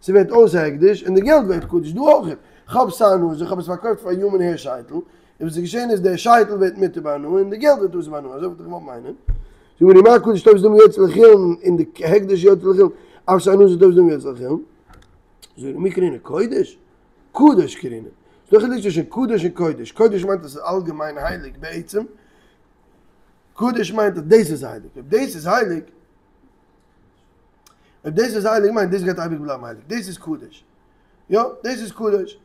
ס'ווערט אויס הקדש און די געלט ווערט קדוש, דא אויך, כ'האב שער נזיר, איך האב עס פארקויפט פאר יומען העיר שייטל, און וואס איז געשען איז דער שייטל ווערט מותר בהנאה און די געלט ווערט אסור בהנאה, אזוי וואלט איך געוואלט מיינען. זאגט די גמרא מה קודש תופס דמים יוצא לחולין און די הקדש יוצא לחולין, אף שער נזיר תופס דמים יוצא לחולין. זאגט די גמרא מי קרינן קודש? קדוש קרינן. ס'דא א חילוק צווישן קדוש און קודש, קודש מיינט אז ס'איז אלגעמיין הייליג בעצם, קדוש מיינט אז דאס איז הייליג, אויב דאס איז הייליג, אויב דאס איז הייליג מיינט דאס גייט אייביג בלייבן הייליג, דאס איז קדוש, יא, דאס איז קדוש,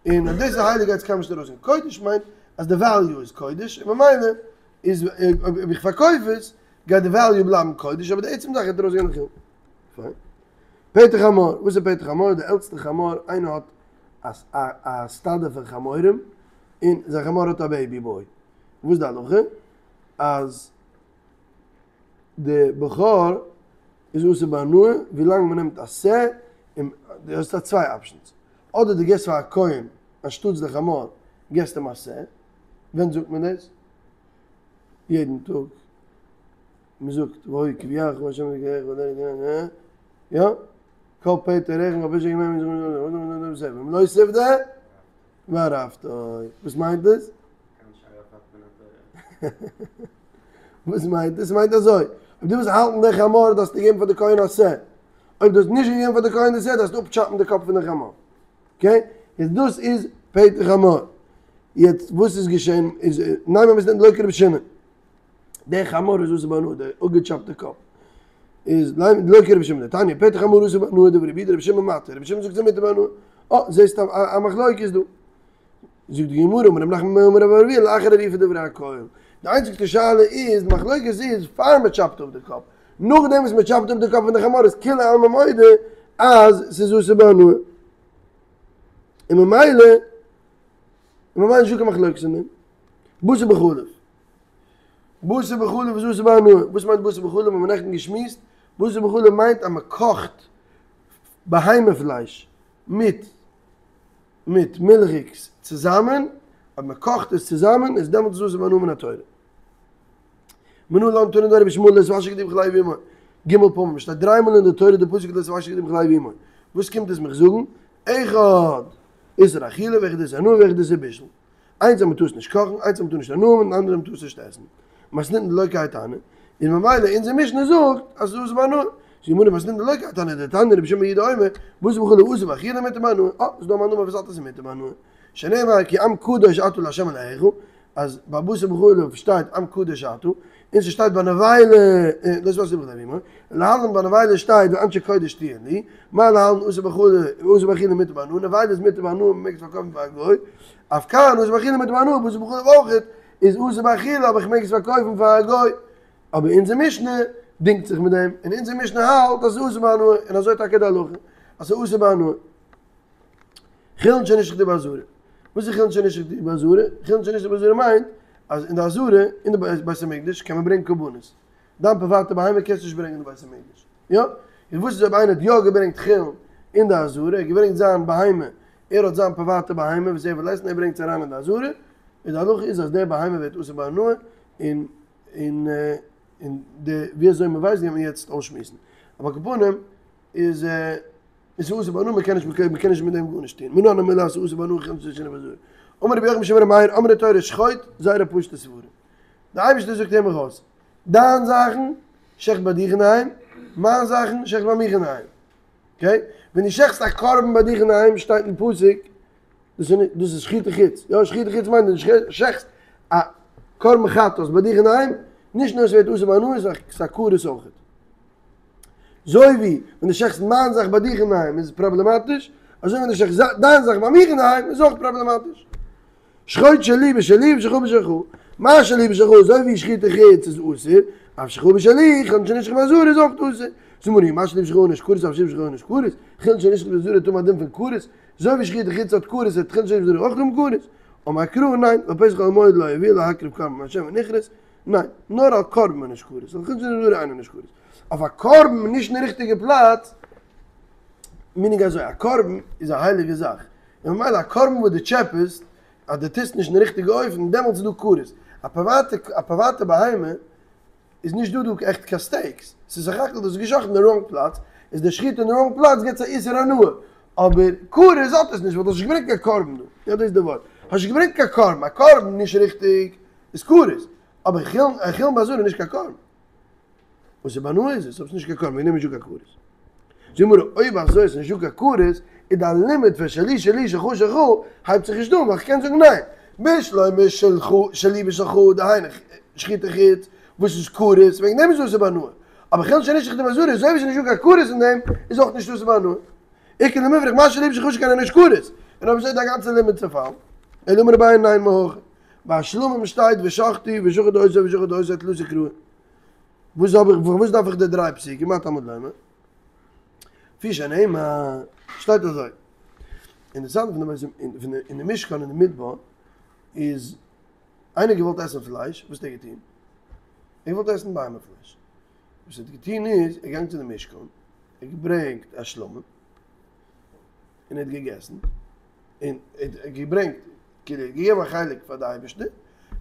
און אויב דאס איז הייליג גייט עס קיינמאל נישט ארויסגיין, קודש מיינט אז די וועליו איז קודש, און ממילא איז אויב איך פארקויף עס גייט די וועליו בלייבן קודש אבער די עצם זאך גייט ארויסגיין לחולין. פיין. פטר חמור, וואס איז פטר חמור? די עלטסטע חמור, איינער האט א א סטאדע פון חמורים, און זיין חמור האט א בעיבי בוי, וואס איז די הלכה? אז די בכור איז אסור בהנאה ווילאנג מען נעמט א שה, און דו האסט צוויי אפשענס, אדער דו געסט פאר א כהן אנשטאטס די חמור געסט אים א שה, ווען זאגט מען דאס? יעדן טאג מען זאגט והיה כי יביאך ה' אלקיך יא, כל פטר רחם כל פשעי ואם לא תפדה וערפתו, וואס מיינט דאס? וואס מיינט דאס? מיינט אזוי, אויב דו ווילסט האלטן די חמור דארפסטו געבן פאר די כהן א שה, אויב דו האסט נישט געגעבן פאר די כהן די שה דארפסטו אפטשאפן די קאפ פון די חמור, אקעי? איז דאס איז פטר חמור. יעצט וואס איז געשען איז נימא מתניתין דלא כרבי שמעון. דער חמור איז אסור בהנאה, דער אפגעטשאפטע קאפ איז דלא כרבי שמעון דתניא פטר חמור אסור בהנאה דברי רבי יהודה רבי שמעון מתיר רבי שמעון זאגט ס'איז מותר בהנאה. אה, זעסט א מחלוקת דא. זאגט די גמרא אמר רב נחמן אמר רב אבהו לאחר עריפה דברי הכל. די איינציגסטע שאלה איז, די מחלוקת איז פאר מען טשאפט אפ די קאפ. נאכדעם וואס מען טשאפט אפ די קאפ פון די חמור איז כולי עלמא מודה אז ס'איז אסור בהנאה. און ממילא, און ממילא נישטא קיין מחלוקת אין דעם. בשר בחלב. בשר בחלב איז אסור בהנאה. וואס מיינט בשר בחלב? האבן מיר נעכטן געשמועסט. בשר בחלב מיינט אז מען קאכט בהמה פלייש מיט מיט מילכיגס צוזאמען, אויב מען קאכט עס צוזאמען איז דעמאלטס אסור בהנאה מן התורה. מנא לן תנא דבי רבי ישמעאל לא תבשל גדי בחלב אמו. ג' פעמים שטייט דריי מאל אין די תורה די פסוק לא תבשל גדי בחלב אמו. וואס קומט עס מיך זאגן? אחד איסור אכילה ואחד איסור הנאה ואחד איסור בישול. איינס אז מען טאר עס נישט קאכן, איינס אז מען טאר נישט הנאה האבן און די אנדערע מען טאר עס נישט עסן. מתניתין דלא כהאי תנא, איז ממילא אונזער משנה זאגט אז עס איז אסור בהנאה. זאגט די גמרא מתניתין דלא כהאי תנא, דתניא רבי שמעון בן יהודה אומר, בשר בחלב אסור באכילה מותר בהנאה. אה, ס'איז דא א מאן דאמר וואס האלט אז ס'איז מותר בהנאה. שנאמר כי עם קדוש אתה לה' אלהיך, אז ביי בשר בחלב שטייט עם קדוש אתה, און ס'שטייט ביי נבילה, לא תבשל גדי בחלב אמו, להלן ביי נבילה שטייט ואנשי קודש תהיון לי, מה להלן אסור בחלב, אסור באכילה מותר בהנאה, נבילה איז מותר בהנאה מ'מעג עס פארקויפן פאר א גוי, אף כאן אסור באכילה מותר בהנאה, בשר בחלב אויכעט איז אסור באכילה אבער כ'מעג עס פארקויפן פאר א גוי. אבער אונזער משנה דינגט זיך מיט דעם, און אונזער משנה האלט אז ס'איז אסור בהנאה, און אזוי טאקע די הלכה, אז ס'איז אסור בהנאה. חולין שנשחטו בעזרה. וואס איז חולין שנשחטו בעזרה? חולין שנשחטו בעזרה מיינט אז אין די עזרה, אין די בית המקדש קען מען ברענגען קרבנות. דיין פריוואטע בהמה קענסטו נישט ברענגען אין די בית המקדש. יא? און וואס איז אויב איינער האט יא געברענגט חולין אין די עזרה, ער האט געברענגט זיין בהמה, ער האט זיין פריוואטע בהמה וואס ער וויל עסן, ער ברענגט עס אריין אין די עזרה, איז די הלכה איז אז די בהמה ווערט אסור בהנאה, און און און די ווי אזוי מען ווייסט גייט מען יעצט אויסשמועסן. אבער על כל פנים איז איז אסור בהנאה מען קען נישט מען קען נישט מיט דעם גארנישט טון. מנא הני מילי אז ס'איז אסור בהנאה חולין שנשחטו בעזרה. אמר רבי יוחנן משום רבי מאיר אמרה תורה שחוט, זייער א פשוטע סברא. די אייבערשטער זאגט הער מיך אויס, דיין זאכן שעכט ביי דיך אינדערהיים, מיין זאכן שעכט ביי מיך אינדערהיים. אקעי? ווען דו שעכטסט א קרבן ביי דיך אינדערהיים שטייט אין פסוק, דאס איז דאס איז שחוטי חוץ, יא שחוטי חוץ מיינט ווען דו שעכטסט א קרבן חטאת ביי דיך אינדערהיים, נישט נאר עס ווערט אסור בהנאה, עס איז א כרת אויכעט. אזוי ווי ווען דו שעכטסט מיין זאך ביי דיך אינדערהיים איז עס פראבלעמאטיש, אזוי ווען דו שעכטסט דיין זאך ביי מיך אינדערהיים איז אויך פראבלעמאטיש. שחוט שלי בשלי ושלך בשלך, מה שלי בשלך אזוי ווי שחוטי חוץ איז אסור, אף שלך בשלי, חולין שנשחטו בעזרה איז אויך אסור. זאגט די גמרא, מה שלי בשלך אינו כרת, אף שלי בשלך אינו כרת, חולין שנשחטו בעזרה האט א דין פון כרת, אזוי ווי שחוטי חוץ האט כרת האט חולין שנשחטו בעזרה אויך דעם כרת. אמר קרא, ניין, ווייל פתח אוהל מועד לא יביאו להקריב קרבן להשם ונכרת, ניין, נאר על קרבן איז נישט כרת, על חולין שנשחטו בעזרה אינו נישט כרת. אויף א קרבן נישט אין די ריכטיגע פלאץ, מינינג אזוי, א קרבן איז א הייליגע זאך, און ממילא א קרבן וואס דו טשעפעסט, אז דו טוסט נישט אין די ריכטיגע אופן, דעמאלטס איז דא כרת. א פריוואטע א פריוואטע בהמה איז נישט דא דא עכט קיין סטעיקס, ס'איז סך הכל דאס איז געשאכטן אין די ראנג פלאץ, איז די שחיטה אין די ראנג פלאץ געבט עס א איסור הנאה, אבער כרת האט עס נישט ווייל דו האסט נישט געברענגט קיין קרבן דא, יא דאס איז די ווארט, האסט נישט געברענגט קיין קרבן, א קרבן נישט ריכטיג איז כרת, אבער חולין חולין בעזרה איז נישט קיין קרבן. אסור בהנאה איז עס, אבער ס'איז נישט קיין קרבן, וועגן דעם איז נישטא קיין כרת. זאגט די גמרא, אויב אזוי איז נישטא קיין כרת, איז דיין לימוד פון שלי שלי שלך שלך הייבט זיך נישט אן, ווייל כ'קען זאגן ניין, בשלמא שלך שלי בשלך דהיינו שחוטי חוץ, וואס איז כרת, וועגן דעם איז אסור בהנאה. אבער חולין שנשחטו בעזרה, אזוי ווי ס'איז נישטא קיין כרת אין דעם, איז אויך נישט אסור בהנאה. איכא למיפרך מה שלי בשלך שכן אינו כרת, און אויב אזוי איז דיין גאנצע לימוד צעפאלן. אלא אמר אביי ניין מהכא. ביי שלמים שטייט ושחטו ושחט אותו ושחט אותה תלתא קראי. וואס האב איך פארוואס דארף איך די דריי פסוקים מה תלמוד לומר? לפי שנאמר שטייט אזוי אין די צייטן פון די פון די אין די משכן אין די מדבר איז איינער געוואלט עסן פלייש וואס האט ער געטון? ער געוואלט עסן בהמה פלייש וואס ער האט געטון איז ער געגאנגען צו די משכן ער האט געברענגט א שלמים און ער האט געגעסן און ער האט געברענגט כאילו ער האט געגעבן א חלק פאר די אייבערשטער,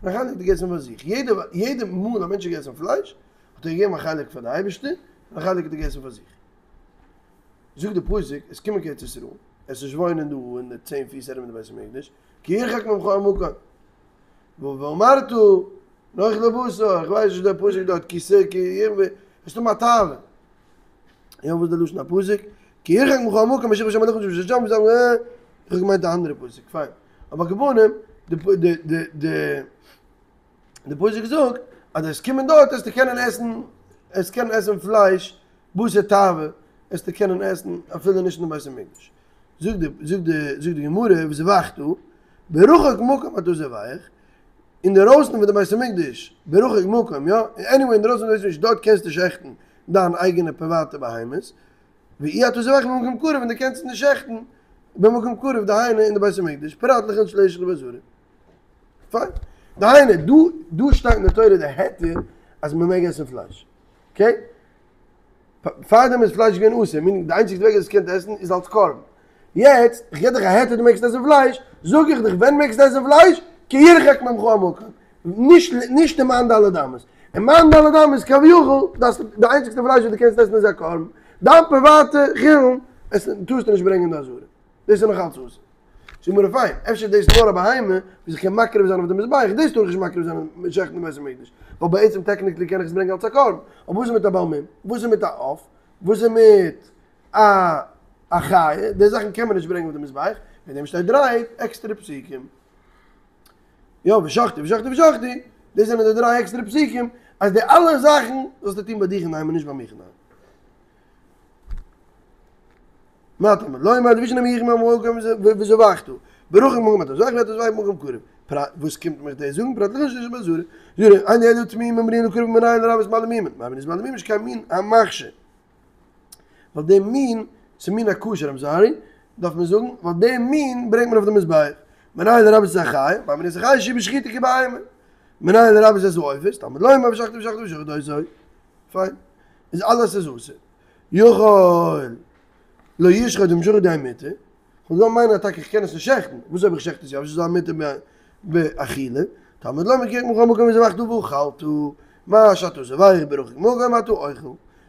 און א חלק האט ער געגעסן פאר זיך, יעדע יעדע מאל א מענטש האט געגעסן פלייש, האט ער געגעבן א חלק פאר די אייבערשטער, און א חלק האט ער געגעסן פאר זיך. זאגט די פסוק, וועסט קומען קיין ארץ ישראל, וועסט נישט וואוינען דא אין די צען פיס ארום די בית המקדש, כי ירחק ממך המקום, ואמרת נאכלה בשר, איך ווייס נישט די פסוק דארט, כי ס כי ירבה, וועסט האבן א תאווה. יא וואס איז די לשון הפסוק? כי ירחק ממך המקום אשר ברך ה' אלקיך שם שם שם איך האב געמיינט א אנדערע פסוק, פיין. אבער על כל פנים, די די די די די פסוק זאגט אז וועסט קומען דארט וועסטו קענען עסן, וועסט קענען עסן פלייש, בשר תאווה, וועסטו קענען עסן אפילו נישט אין בית המקדש. זאגט די זאגט די זאגט די גמרא וזבחת, ברחוק מקום אתה זובח, אינדערויסן פון די בית המקדש, ברחוק מקום, יא, עניוועי אינדערויסן פון די בית המקדש דארט קענסטו שעכטן דיין אייגענע פריוואטע בהמות, ואי אתה זובח במקום קרוב און דו קענסט נישט שעכטן במקום קרוב דהיינו אין די בית המקדש פרט לחולין שלא נשחטו בעזרה. פיין. דהיינו דא דא שטייט אין די תורה די היתר אז מען מעג עסן פלייש. אקעי? פארדעם איז פלייש געווען אסור, מינינג די איינציגסטע וועג אז קענסט עסן איז אלס קרבן. יעצט, איך געב דיך א היתר דו מעגסט עסן פלייש, זאג איך דיך ווען מעגסטו עסן פלייש? כי ירחק ממך המקום. נישט נישט אין מיין ד' אמות. אין מיין ד' אמות כביכול, דארפסטו די איינציגסטע פלייש וואס דו קענסט עסן איז א קרבן. דיין פריוואטע חולין עסן טארסטו נישט ברענגען די עזרה. דאס איז נאך אלץ אסור. זאגט די גמרא פיין, אפשר איז דאס נאר א בהמה וואס איך קען מקריב זיין אויף די מזבח, דאס טאר איך נישט מקריב זיין און שעכטן אין בית המקדש, ווייל בעצם טעקניקלי קען איך עס ברענגען אלס א קרבן, אבער וואס איז מיט א בעל מום? וואס איז מיט א עוף? וואס איז מיט א א חיה? די זאכן קען מען נישט ברענגען אויף די מזבח, וועגן דעם שטייט דריי עקסטערע פסוקים. יא, ושחטו ושחטו ושחטו, דאס זענען די דריי עקסטערע פסוקים, אז די אלע זאכן זאלסטו טון ביי דיך אינדערהיים און נישט ביי מיך אינדערהיים. מה תלמוד לומר לפי שנאמר כי ירחק ממך המקום וזבחת ברחוק מקום אתה זובח ואי אתה זובח במקום קרוב פרט וואס קומט מיך דאס זאגן פרט לחולין שנשחטו בעזרה זאגט אין לי אלא תמימים הראויין לקרב מנין לרבות בעלי מומין מרבין נזהר בבעלי מומין שכן מין המכשיר ווייל די מין ס'איז מין הכשר איים סארי. דארף מען זאגן, ווייל די מין ברענגט מען אויף די מזבח. מנין לרבות את החיה, מעמד את החיה שהיא בשחיטה כבהמה. מנין לרבות את העופות, תלמוד לומר ושחטו ושחטו ושחט אותו. פיין. איז אלעס איז אסור. יכול לא ישחט ואם שחט יהא מותר. כ'וואלט געוואלט מיינען אז טאקע איך קען עס נישט שעכטן, וואס אויב איך שעכט עס יא, אפשר זאל זיין מותר באכילה, תלמוד לומר כי ירחק ממך המקום וזבחת ואכלת, מה שאתה זובח ברחוק מקום אתה אוכל,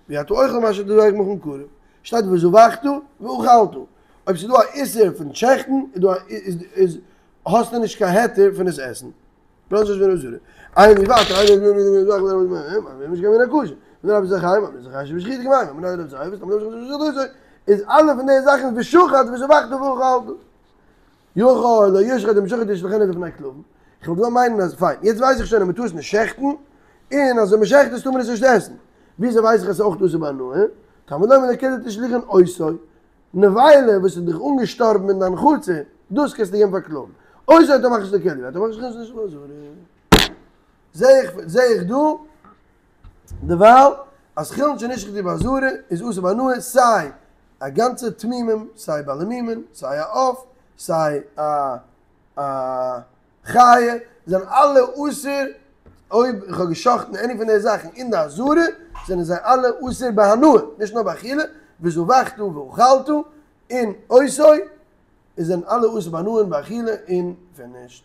ואי אתה אוכל מה שאתה זובח במקום קרוב, שטייט וזבחת ואכלת, אויב ס'איז דא א איסור פון שעכטן איז דא א איז האסטו נישט קיין היתר פון עס עסן. איז אלע פון די זאכן ושחט וזבחת ואכלת. יכול לא ישחט ואם שחט ישליכנו לפני כלבים. איך וואלט געוואלט מיינען אז פיין, יעצט ווייס איך שוין אז מ'טאר עס נישט שעכטן, און אז ווען מ'שעכט עס טאר מען עס נישט עסן. וויאזוי ווייס איך אז ס'איז אויך אסור בהנאה? תלמוד לומר לכלב תשליכון אותו. נבילה וואס איז דיך אנגעשטארבן אין דיין חצר, דאס קענסטו געבן פאר כלבים. אותו אתה מכניס לכלב, ואי אתה מכניס לעזרה. זעה איך זעה איך דא דערווייל אז חולין שנשחטו בעזרה איז אסור בהנאה סיי א גאנצע תמימים, סיי בעלי מומין, סיי א עוף, סיי א א חיה, זענען אלע אסור אויב איך האב גע'שחט'ן עני פון די זאכן אין די עזרה, זענען זיי אלע אסור בהנאה, נישט נאר באכילה, וזבחת ואכלת, און אותו, זענען אלע אסור בהנאה און באכילה און פינישט.